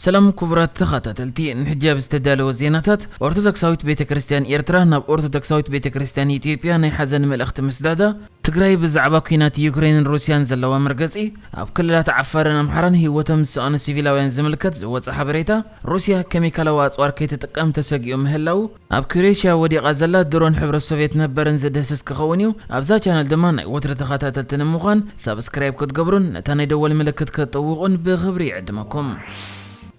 ሰላም ክቡራት ተኸታተልቲ፣ ንሕጂ ኣብ ዝተዳለወ ዜናታት፣ ኦርቶዶክሳዊት ቤተ ክርስቲያን ኤርትራ ናብ ኦርቶዶክሳዊት ቤተ ክርስቲያን ኢትዮጵያ ናይ ሓዘን መልእኽቲ ምስዳዳ፣ ትግራይ ብዛዕባ ኲናት ዩክሬንን ሩስያን ዘለዋ መርገጺ፣ ኣብ ክልላት ዓፋርን ኣምሓራን ህይወቶም ዝሰኣኑ ሲቪላውያን ዝምልከት ዝወጸ ሓበሬታ፣ ሩስያ ኬሚካላዊ ኣጽዋር ከይትጥቀም ተሰጊኡ ምህላው፣ ኣብ ክሮኤሽያ ወዲቓ ዘላ ድሮን ሕብረት ሶቭየት ነበርን ዝድህስስ ክኸውን እዩ። ኣብዛ ቻነል ድማ ናይ ወትሪ ተኸታተልቲ ንምዃን ሳብስክራይብ ክትገብሩን ነታ ናይ ደወል ምልክት ክትጥውቑን ብኽብሪ ይዕድመኩም።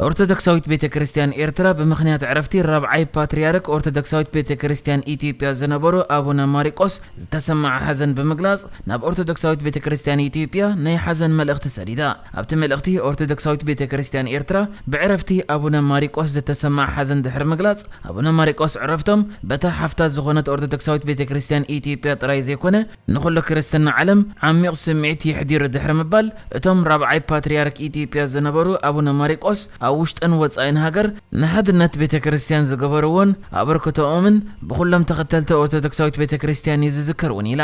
ኦርቶዶክሳዊት ቤተ ክርስቲያን ኤርትራ ብምኽንያት ዕረፍቲ ራብዓይ ፓትርያርክ ኦርቶዶክሳዊት ቤተ ክርስቲያን ኢትዮጵያ ዝነበሩ ኣቡነ ማሪቆስ ዝተሰምዓ ሓዘን ብምግላጽ፣ ናብ ኦርቶዶክሳዊት ቤተ ክርስቲያን ኢትዮጵያ ናይ ሓዘን መልእኽቲ ሰዲዳ። ኣብቲ መልእኽቲ ኦርቶዶክሳዊት ቤተ ክርስቲያን ኤርትራ ብዕረፍቲ ኣቡነ ማሪቆስ ዝተሰምዓ ሓዘን ድሕሪ ምግላጽ፣ ኣቡነ ማሪቆስ ዕረፍቶም በታ ሓፍታ ዝኾነት ኦርቶዶክሳዊት ቤተ ክርስቲያን ኢትዮጵያ ጥራይ ዘይኮነ፣ ንኹሉ ክርስትና ዓለም ዓሚቕ ስምዒት የሕዲሩ ድሕሪ ምባል፣ እቶም ራብዓይ ፓትርያርክ ኢትዮጵያ ዝነበሩ ኣቡነ ማሪቆስ ኣብ ውሽጥን ወጻኢን ሃገር ንሓድነት ቤተ ክርስቲያን ዝገበርዎን ኣበርክቶኦምን ብኹሎም ተኸተልቲ ኦርቶዶክሳዊት ቤተ ክርስቲያን እዩ ዝዝከር እውን ኢላ።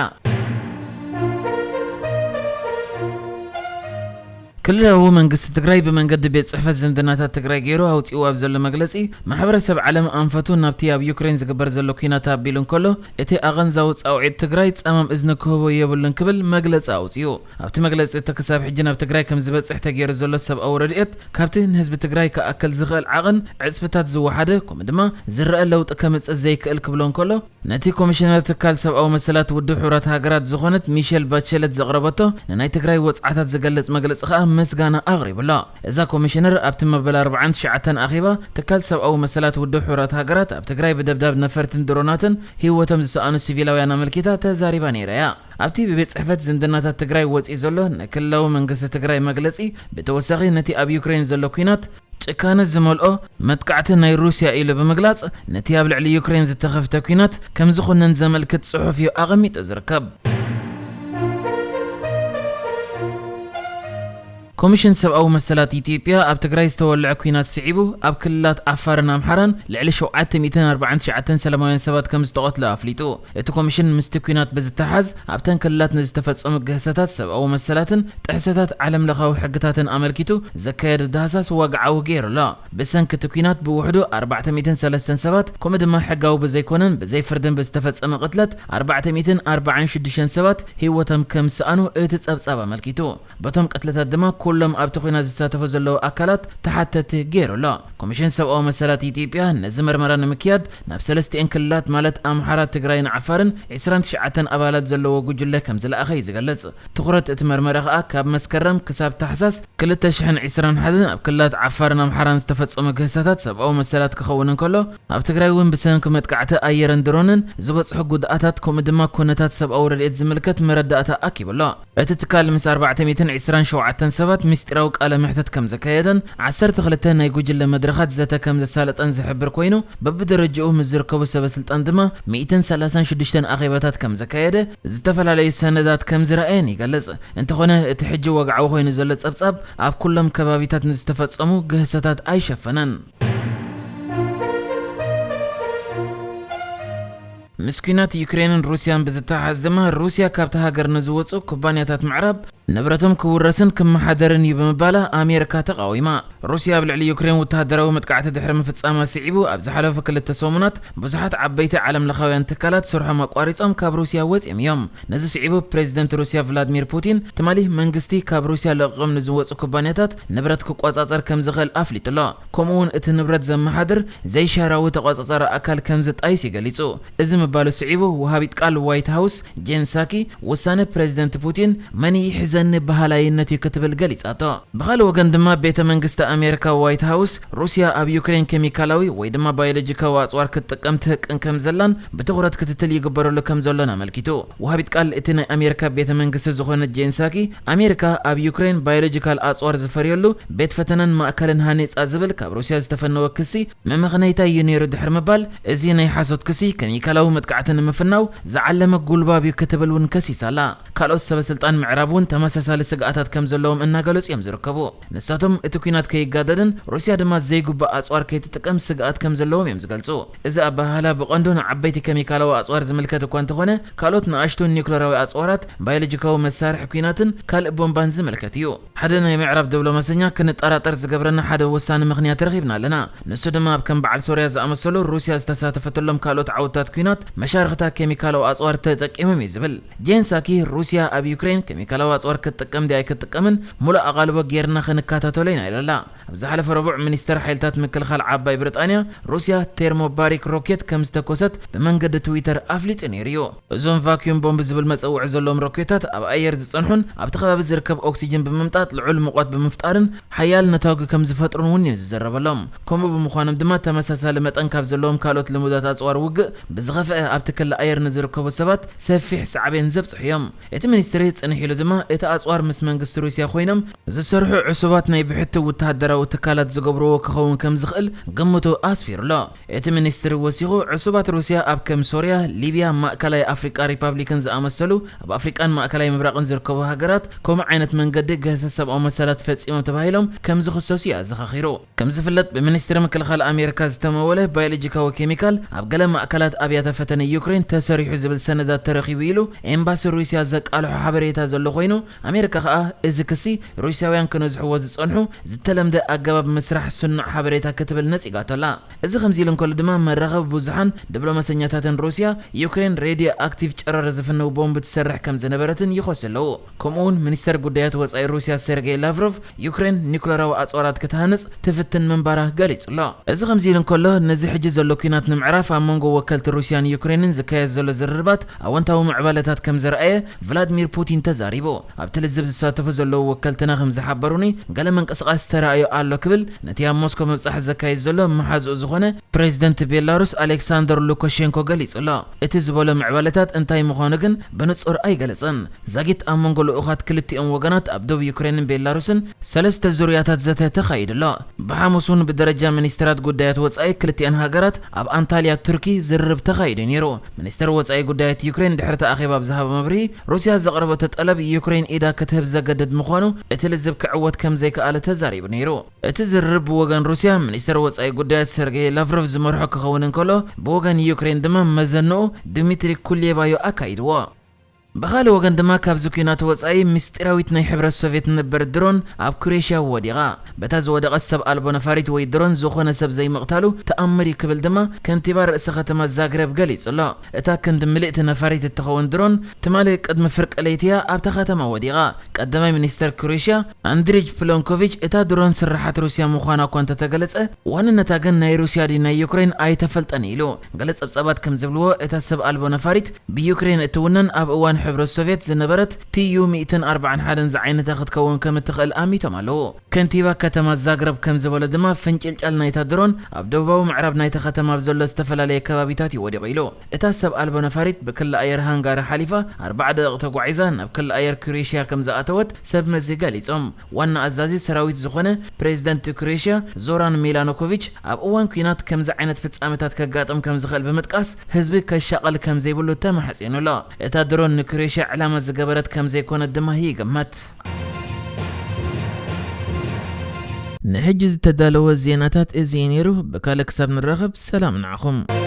ክልላዊ መንግስቲ ትግራይ ብመንገዲ ቤት ጽሕፈት ዝምድናታት ትግራይ ገይሩ ኣውጺኡ ኣብ ዘሎ መግለጺ፣ ማሕበረሰብ ዓለም ኣንፈቱ ናብቲ ኣብ ዩክሬን ዝግበር ዘሎ ኲናት ኣቢሉ እንከሎ፣ እቲ ኣቐንዛዊ ጻውዒት ትግራይ ጸማም እዝኒ ክህቦ የብሉን ክብል መግለጺ ኣውጺኡ። ኣብቲ መግለጺ፣ እቲ ክሳብ ሕጂ ናብ ትግራይ ከም ዝበጽሕ ተገይሩ ዘሎ ሰብኣዊ ረድኤት፣ ካብቲ ንህዝቢ ትግራይ ክኣክል ዝኽእል ዓቕን ዕጽፍታት ዝወሓደ፣ ከምኡ ድማ ዝረአ ለውጢ ከምጽእ ዘይክእል ክብሎ እንከሎ፣ ነቲ ኮሚሽነር ትካል ሰብኣዊ መሰላት ውድብ ሕቡራት ሃገራት ዝኾነት ሚሸል ባቸለት ዘቕረበቶ ንናይ ትግራይ ወጽዓታት ዝገልጽ መግለጺ ከኣ ምስጋና ኣቕሪቡሎ። እዛ ኮሚሽነር ኣብቲ መበል ኣርባዓን ትሽዓተን ኣኼባ ትካል ሰብኣዊ መሰላት ውድብ ሕቡራት ሃገራት ኣብ ትግራይ ብደብዳብ ነፈርትን ድሮናትን ህይወቶም ዝሰኣኑ ሲቪላውያን ኣመልኪታ ተዛሪባ ነይራ እያ። ኣብቲ ብቤት ጽሕፈት ዝምድናታት ትግራይ ወጺኡ ዘሎ ናይ ክልላዊ መንግስቲ ትግራይ መግለጺ ብተወሳኺ ነቲ ኣብ ዩክሬን ዘሎ ኲናት ጭካነ ዝመልኦ መጥቃዕቲ ናይ ሩስያ ኢሉ ብምግላጽ፣ ነቲ ኣብ ልዕሊ ዩክሬን ዝተኸፍተ ኲናት ከም ዝኹንን ዘመልክት ጽሑፍ እዩ ኣቐሚጡ ዝርከብ። ኮሚሽን ሰብኣዊ መሰላት ኢትዮጵያ ኣብ ትግራይ ዝተወልዐ ኲናት ስዒቡ ኣብ ክልላት ዓፋርን ኣምሓራን ልዕሊ ሸውዓተ ሚእትን ኣርባዓን ትሽዓተን ሰላማውያን ሰባት ከም ዝተቐትሉ ኣፍሊጡ። እቲ ኮሚሽን ምስቲ ኲናት ብዝተሓዝ ኣብተን ክልላት ንዝተፈጸሙ ግህሰታት ሰብኣዊ መሰላትን ጥሕሰታት ዓለም ለኻዊ ሕግታትን ኣመልኪቱ ዘካየደ ዳህሳስ ዋግዓዊ ገይሩ ኣሎ። ብሰንኪ እቲ ኲናት ብውሕዱ ኣርባዕተ ሚእትን ሰለስተን ሰባት፣ ከምኡ ድማ ሕጋዊ ብዘይኮነን ብዘይ ፍርድን ብዝተፈጸመ ቅትለት ኣርባዕተ ሚእትን ኣርባዓን ሽዱሽተን ሰባት ህይወቶም ከም ዝሰኣኑ እቲ ጸብጻብ ኣመልኪቱ። በቶም ቅትለታት ድማ ኩሎም ኣብቲ ኲናት ዝሳተፉ ዘለዉ ኣካላት ተሓተቲ ገይሩ ኣሎ። ኮሚሽን ሰብኣዊ መሰላት ኢትዮጵያ ነዚ መርመራ ንምክያድ ናብ ሰለስቲኤን ክልላት ማለት ኣምሓራ፣ ትግራይን ዓፋርን ዕስራን ትሽዓተን ኣባላት ዘለዎ ጉጅለ ከም ዝለኣኸ እዩ ዝገልጽ። ትኹረት እቲ መርመራ ከኣ ካብ መስከረም ክሳብ ታሕሳስ ክልተ ሽሕን ዕስራን ሓደን ኣብ ክልላት ዓፋርን ኣምሓራን ዝተፈጸሙ ግህሰታት ሰብኣዊ መሰላት ክኸውን እንከሎ፣ ኣብ ትግራይ እውን ብሰንኪ መጥቃዕቲ ኣየርን ድሮንን ዝበጽሑ ጉድኣታት ከምኡ ድማ ኩነታት ሰብኣዊ ረድኤት ዝምልከት መረዳእታ ኣኪቡ ኣሎ። እቲ ትካል ምስ ኣርባዕተ ሚእትን ዕስራን ሸውዓተን ሰባት ምስጢራዊ ቃለ መሕተት ከም ዘካየደን ዓሰርተ ክልተ ናይ ጉጅለ መድረኻት ዘተ ከም ዘሳለጠን ዝሕብር ኮይኑ፣ በብደረጅኡ ምስ ዝርከቡ ሰበ ስልጣን ድማ ሚእትን ሰላሳን ሽዱሽተን ኣኼባታት ከም ዘካየደ፣ ዝተፈላለዩ ሰነዳት ከም ዝረኣየን ይገልጽ። እንተኾነ፣ እቲ ሕጂ ወግዓዊ ኮይኑ ዘሎ ጸብጻብ ኣብ ኩሎም ከባቢታት ንዝተፈጸሙ ግህሰታት ኣይሸፈነን። ምስ ኲናት ዩክሬንን ሩስያን ብዝተሓሓዝ ድማ፣ ሩስያ ካብቲ ሃገር ንዝወጹ ኩባንያታት ምዕራብ ንብረቶም ክውረስን ክመሓደርን እዩ ብምባላ ኣሜሪካ ተቓዊማ። ሩስያ ኣብ ልዕሊ ዩክሬን ወተሃደራዊ መጥቃዕቲ ድሕሪ ምፍጻማ ስዒቡ፣ ኣብ ዝሓለፉ ክልተ ሰሙናት ብዙሓት ዓበይቲ ዓለም ለኻውያን ትካላት ስርሖም ኣቋሪጾም ካብ ሩስያ ወጺኦም እዮም። ነዚ ስዒቡ ፕሬዚደንት ሩስያ ቭላድሚር ፑቲን ትማሊ መንግስቲ ካብ ሩስያ ለቒቖም ንዝወጹ ኩባንያታት ንብረት ክቆጻጸር ከም ዝኽእል ኣፍሊጡ ኣሎ። ከምኡ እውን እቲ ንብረት ዘመሓድር ዘይሻራዊ ተቆጻጻሪ ኣካል ከም ዝጣይስ እዩ ገሊጹ። እዚ ምባሉ ስዒቡ፣ ወሃቢት ቃል ዋይት ሃውስ ጄን ሳኪ፣ ውሳነ ፕሬዚደንት ፑቲን መን ይሕዘኒ በሃላይነት እዩ ክትብል ገሊጻቶ። ብኻልእ ወገን ድማ፣ ቤተ መንግስቲ ኣሜሪካ ዋይት ሃውስ፣ ሩስያ ኣብ ዩክሬን ኬሚካላዊ ወይ ድማ ባዮሎጂካዊ ኣጽዋር ክትጥቀም ትህቅን ከም ዘላን ብትኹረት ክትትል ይግበረሉ ከም ዘሎን ኣመልኪቱ። ወሃቢት ቃል እቲ ናይ ኣሜሪካ ቤተ መንግስቲ ዝኾነት ጄን ሳኪ፣ ኣሜሪካ ኣብ ዩክሬን ባዮሎጂካል ኣጽዋር ዝፈርየሉ ቤት ፈተነን ማእከልን ሃኒጻ ዝብል ካብ ሩስያ ዝተፈነወ ክሲ መመኽነይታ እዩ ነይሩ ድሕሪ ምባል፣ እዚ ናይ ሓሶት ክሲ ኬሚካላዊ መጥቃዕቲ ንምፍናው ዝዓለመ ጉልባብ እዩ ክትብል እውን ከሲሳ ኣላ። ካልኦት ሰበ ስልጣን ምዕራብ እውን ተመሳሳሊ ስግኣታት ከም ዘለዎም እናገለጹ እዮም ዝርከቡ። ንሳቶም እቲ ኲናት ከይጋደድን ሩስያ ድማ ዘይግባእ ኣጽዋር ከይትጥቀም ስግኣት ከም ዘለዎም እዮም ዝገልጹ። እዚ ኣበሃህላ ብቐንዱ ንዓበይቲ ኬሚካላዊ ኣጽዋር ዝምልከት እኳ እንተኾነ፣ ካልኦት ንኣሽቱ ኒውክለራዊ ኣጽዋራት፣ ባዮሎጂካዊ መሳርሒ ኲናትን ካልእ ቦምባን ዝምልከት እዩ። ሓደ ናይ ምዕራብ ዲፕሎማሰኛ ክንጠራጠር ዝገብረና ሓደ ወሳኒ ምኽንያት ረኺብና ኣለና። ንሱ ድማ ኣብ ከም በዓል ሶርያ ዝኣመሰሉ ሩስያ ዝተሳተፈትሎም ካልኦት ዓውታት ኲናት መሻርኽታ ኬሚካላዊ ኣጽዋር ተጠቂሞም እዩ ዝብል። ጄን ሳኪ ሩስያ ኣብ ዩክሬን ኬሚካላዊ ኣጽዋር ክትጥቀም ድያ ኣይክትጥቀምን ሙሉእ ኣቓልቦ ጌርና ክንከታተሎ ኢና ኢላ ኣላ። ኣብ ዝሓለፈ ረቡዕ ሚኒስተር ሓይልታት ምክልኻል ዓባይ ብሪጣንያ ሩስያ ቴርሞባሪክ ሮኬት ከም ዝተኮሰት ብመንገዲ ትዊተር ኣፍሊጡ ነይሩ እዩ። እዞም ቫክዩም ቦምብ ዝብል መጸውዒ ዘለዎም ሮኬታት ኣብ ኣየር ዝጸንሑን ኣብቲ ከባቢ ዝርከብ ኦክሲጅን ብምምጣጥ ልዑል ሙቐት ብምፍጣርን ሓያል ነታጒ ከም ዝፈጥሩን እውን እዩ ዝዘረበሎም። ከምኡ ብምዃኖም ድማ ተመሳሳሊ መጠን ካብ ዘለዎም ካልኦት ልሙዳት ኣጽዋር ውግእ ብዝኸፍአ ኣብቲ ክሊ ኣየር ንዝርከቡ ሰባት ሰፊሕ ሳዕቤን ዘብጽሑ እዮም። እቲ ሚኒስትሪ ጽንሕ ኢሉ ድማ እቲ ኣጽዋር ምስ መንግስቲ ሩስያ ኮይኖም ዝሰርሑ ዕሱባት ናይ ብሕቲ ወተሃደራዊ ትካላት ዝገብርዎ ክኸውን ከም ዝኽእል ግምቱ ኣስፊሩ ኣሎ። እቲ ሚኒስትሪ ወሲኹ ዕሱባት ሩስያ ኣብ ከም ሶርያ፣ ሊብያ፣ ማእከላይ ኣፍሪቃ ሪፓብሊክን ዝኣመሰሉ ኣብ ኣፍሪቃን ማእከላይ ምብራቕን ዝርከቡ ሃገራት ከምኡ ዓይነት መንገዲ ግህሰት ሰብኣዊ መሰላት ፈጺሞም ተባሂሎም ከም ዝኽሰሱ እዩ ኣዘኻኺሩ። ከም ዝፍለጥ ብሚኒስትሪ ምክልኻል ኣሜሪካ ዝተመወለ ባዮሎጂካዊ ኬሚካል ኣብ ገለ ማእከላት ኣብያተ ፈተነ ዩክሬን ተሰሪሑ ዝብል ሰነዳት ተረኺቡ ኢሉ ኤምባሲ ሩስያ ዘቃልሖ ሓበሬታ ዘሎ ኮይኑ ኣሜሪካ ከኣ እዚ ክሲ ሩስያውያን ክነዝሕዎ ዝጸንሑ ዝተለምደ ኣገባብ ምስራሕ ስኑዕ ሓበሬታ ክትብል ነጺጋቶ ኣላ። እዚ ከምዚ ኢሉ እንከሎ ድማ መራኸቢ ብዙሓን ዲፕሎማሰኛታትን ሩስያ ዩክሬን ሬድዮ ኣክቲቭ ጨረር ዝፍነው ቦምብ ትሰርሕ ከም ዝነበረትን ይኸሱ ኣለዉ። ከምኡውን ሚኒስተር ጉዳያት ወጻኢ ሩስያ ሴርጌይ ላቭሮቭ ዩክሬን ኒኩለራዊ ኣጽዋራት ክትሃንጽ ትፍትን ምንባራ ገሊጹ ኣሎ። እዚ ከምዚ ኢሉ እንከሎ ነዚ ሕጂ ዘሎ ኲናት ንምዕራፍ ኣብ መንጎ ወከልቲ ሩስያን ዩክሬንን ዝካየድ ዘሎ ዝርርባት ኣወንታዊ ምዕባለታት ከም ዘርኣየ ቭላድሚር ፑቲን ተዛሪቡ። ኣብቲ ልዝብ ዝሳተፉ ዘለዉ ወከልትና ከም ዝሓበሩኒ ገለ ምንቅስቓስ ተራእዮ ኣሎ ክብል ነቲ ኣብ ሞስኮ ምብጻሕ ዘካይድ ዘሎ መሓዝኡ ዝኾነ ፕሬዚደንት ቤላሩስ ኣሌክሳንደር ሉካሼንኮ ገሊጹ ኣሎ። እቲ ዝበሎ ምዕባለታት እንታይ ምዃኑ ግን ብንጹር ኣይገለጸን። ዛጊት ኣብ መንጎ ልኡኻት ክልቲኦም ወገናት ኣብ ዶብ ዩክሬንን ቤላሩስን ሰለስተ ዙርያታት ዘተ ተኻይዱ ኣሎ። ብሓሙስ እውን ብደረጃ ሚኒስትራት ጉዳያት ወጻኢ ክልቲኣን ሃገራት ኣብ ኣንታልያ ቱርኪ ዝርርብ ተኻይዱ ነይሩ። ሚኒስትር ወጻኢ ጉዳያት ዩክሬን ድሕሪ እቲ ኣኼባ ኣብ ዝሃቦ መብርሂ ሩስያ ዘቕረበቶ ጠለብ ዩክሬን ኢዳ ክትህብ ዘገድድ ምዃኑ እቲ ልዝብ ክዕወት ከም ዘይከኣለ ተዛሪቡ ነይሩ። እቲ ዝርርብ ብወገን ሩስያ ሚኒስተር ወጻኢ ጉዳያት ሰርጌይ ላቭሮቭ ዝመርሖ ክኸውን እንከሎ ብወገን ዩክሬን ድማ መዘንኡ ድሚትሪ ኩሌባዮ ኣካይድዎ። ብኻልእ ወገን ድማ ካብዚ ኲናት ወጻኢ ምስጢራዊት ናይ ሕብረት ሶቭየት ነበር ድሮን ኣብ ክሮኤሽያ ወዲቓ። በታ ዝወደቐት ሰብ ኣልቦ ነፋሪት ወይ ድሮን ዝኾነ ሰብ ዘይምቕታሉ ተኣምር እዩ ክብል ድማ ከንቲባ ርእሰ ከተማ ዛግረብ ገሊጹ ኣሎ። እታ ክንዲ ምልእቲ ነፋሪት እትኸውን ድሮን ትማሊ ቅድሚ ፍርቂ ለይቲ እያ ኣብታ ከተማ ወዲቓ። ቀዳማይ ሚኒስተር ክሮኤሽያ ኣንድሪጅ ፕሎንኮቪች እታ ድሮን ስርሓት ሩስያ ምዃና እኳ እንተተገለጸ ዋንነታ ግን ናይ ሩስያ ድዩ ናይ ዩክሬን ኣይተፈልጠን ኢሉ። ገለ ጸብጻባት ከም ዝብልዎ እታ ሰብ ኣልቦ ነፋሪት ብዩክሬን እትውነን ኣብ እዋን ሕብረት ሶቭየት ዝነበረት ቲዩ ሚእትን ኣርባዓን ሓደን ዝዓይነታ ክትከውን ከም እትኽእል ኣሚቶም ኣለዉ። ከንቲባ ከተማ ዛግረብ ከም ዝበሎ ድማ ፍንጭልጫል ናይታ ድሮን ኣብ ደቡባዊ ምዕራብ ናይታ ከተማ ኣብ ዘሎ ዝተፈላለየ ከባቢታት እዩ ወዲቑ ኢሉ። እታ ሰብ ኣልቦ ነፋሪት ብክሊ ኣየር ሃንጋሪ ሓሊፋ ኣርባዓ ደቂቕ ተጓዒዛ ናብ ክሊ ኣየር ክሮኤሽያ ከም ዝኣተወት ሰብ መዚ ገሊጾም። ዋና ኣዛዚ ሰራዊት ዝኾነ ፕሬዚደንት ክሮኤሽያ ዞራን ሚላኖኮቪች ኣብ እዋን ኲናት ከምዚ ዓይነት ፍጻመታት ከጋጥም ከም ዝኽእል ብምጥቃስ ህዝቢ ከሻቐል ከም ዘይብሉ ተማሕጺኑ ኣሎ። እታ ድሮን ንክሮኤሽያ ዕላማ ዝገበረት ከም ዘይኮነት ድማ ይግመት። ንሕጂ ዝተዳለወ ዜናታት እዚ እዩ ነይሩ። ብካልእ ክሳብ ንራኸብ ሰላም ንዓኹም።